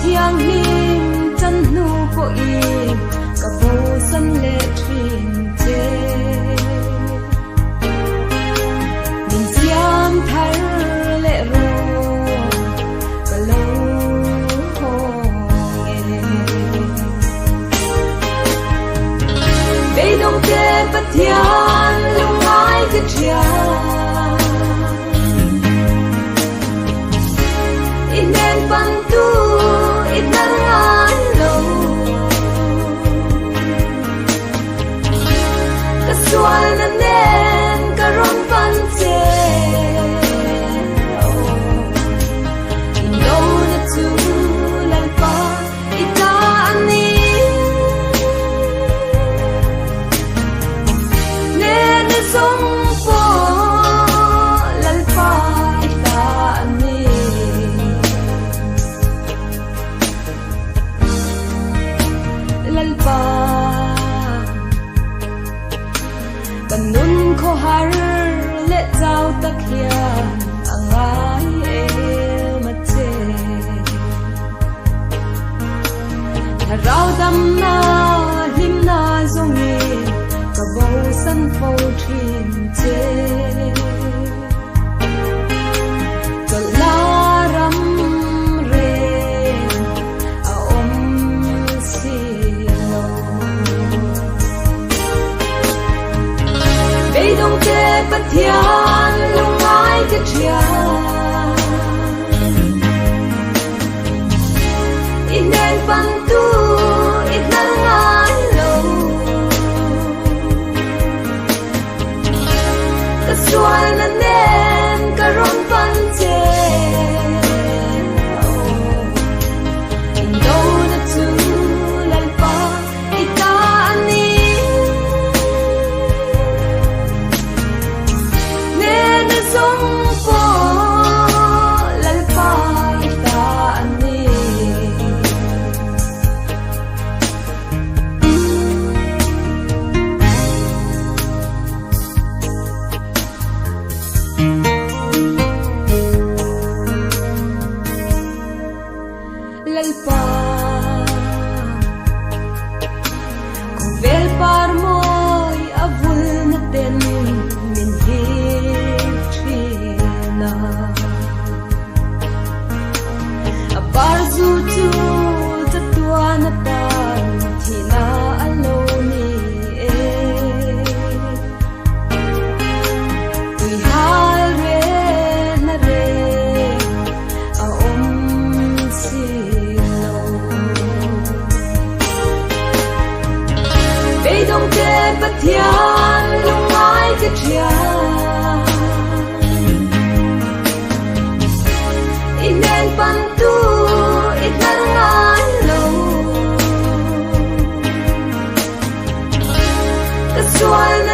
Thianghlim chan hnu pawhin ka bosan leh thin che. Min siam thar leh rawh ka lo hawng e. Beidawng te Pathian lungngai ka thian. I hnen pantu i hnar ngai lo. Ka sualna nen ka rawn pan che. Indona chu Lalpa i ta a ni. Hnena zawng pawh Lalpa i ta a ni. Lalpa, ka nun khawhar leh chau tak hian a ngai em a che. Thlarau damna hlimna zawngin ka bosan fo thin che. Chawlh la ram reng a awm si lo. Beidawng te Pathian lungngai te thian. I hnen pantu i hnar ngai lo. Ka sualna nen ka rawn pan che. Indona chu Lalpa i ta a ni. Hnena zawng pawh Lalpa i ta a ni. Lalpa khawvel par mawi a vulna ten min hip thin a. A par zu chu chatuan atan thihna a lo ni e. Tui hal rehna reh a awm si lo. Beidawng te Pathian lungngai te thian. I hnen pantu i hnar ngai lo. Ka sualna.